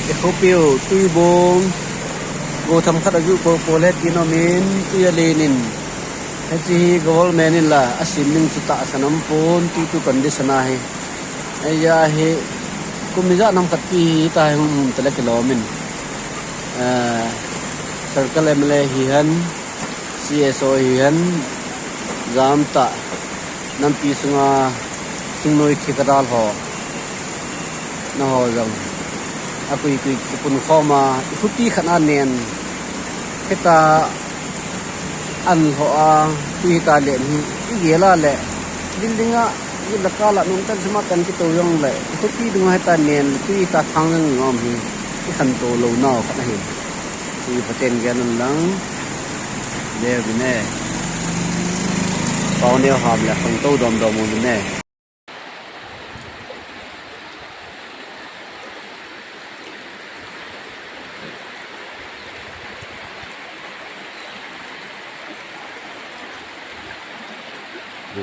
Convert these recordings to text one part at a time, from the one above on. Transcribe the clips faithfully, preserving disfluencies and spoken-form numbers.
E khopi uh, tui bawng, gou tham khat a zuh poupou le tin om in, tui a len in. Hichi hi government in la, a sim ning chu tahsan om pon, tui tu condition ahi. Ei a hi, kum ni zah nam khat pi hi ta hi hung hum ta le kilawm in. Eh, circle M L A hi hen, C S O hi hen, zam ta, nampi sunga, thingnuai thik a dal haw. Na haw zong. A kuikui kipun khawm a, i thupi khat a nen. Hita an haw a, tui hita len hi, i gel a le. Building a, i la kal a nung tan sima kan kitou zong le. I thupi dung hita nen, tui hita khang zong ngawm hi. I khantou lou nau khat ahi. Tui paten gen un lang. Leu bi ne. Pau neu ham le khangtou dawmdawm un ne.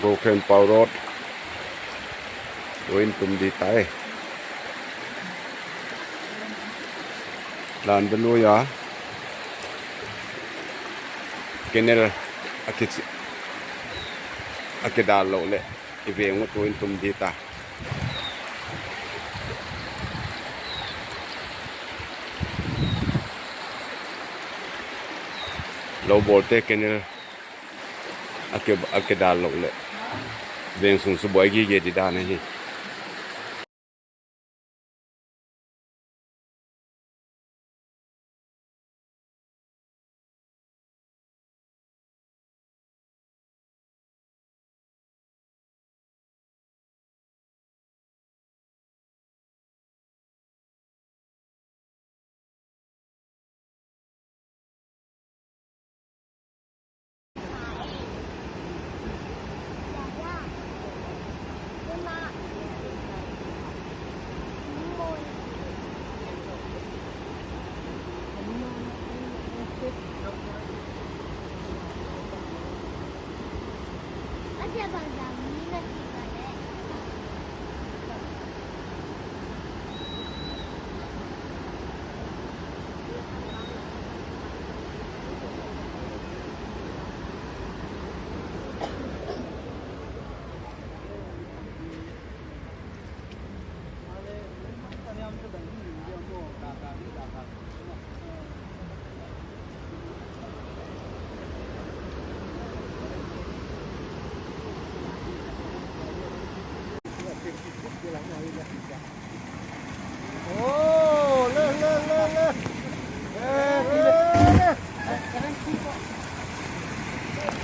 Gokhenpau Road, tuin tum di ta e. Lan bel ua, canal a kichi, a kidal lou le. I veng uh tuin tum di ta. Lou bawlte canal a ke, a kidal lou le. Veng sung su buai gige di dan hi.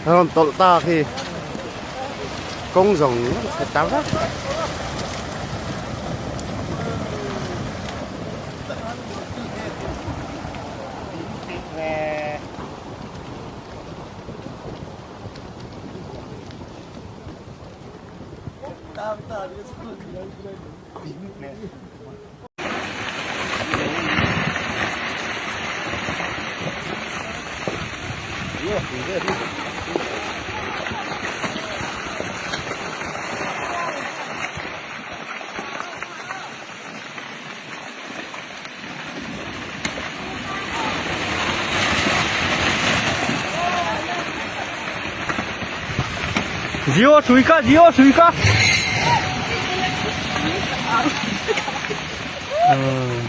Ron tol ta khi. Kong zong ta va. Zio, suika, Zio, suika. Hmm.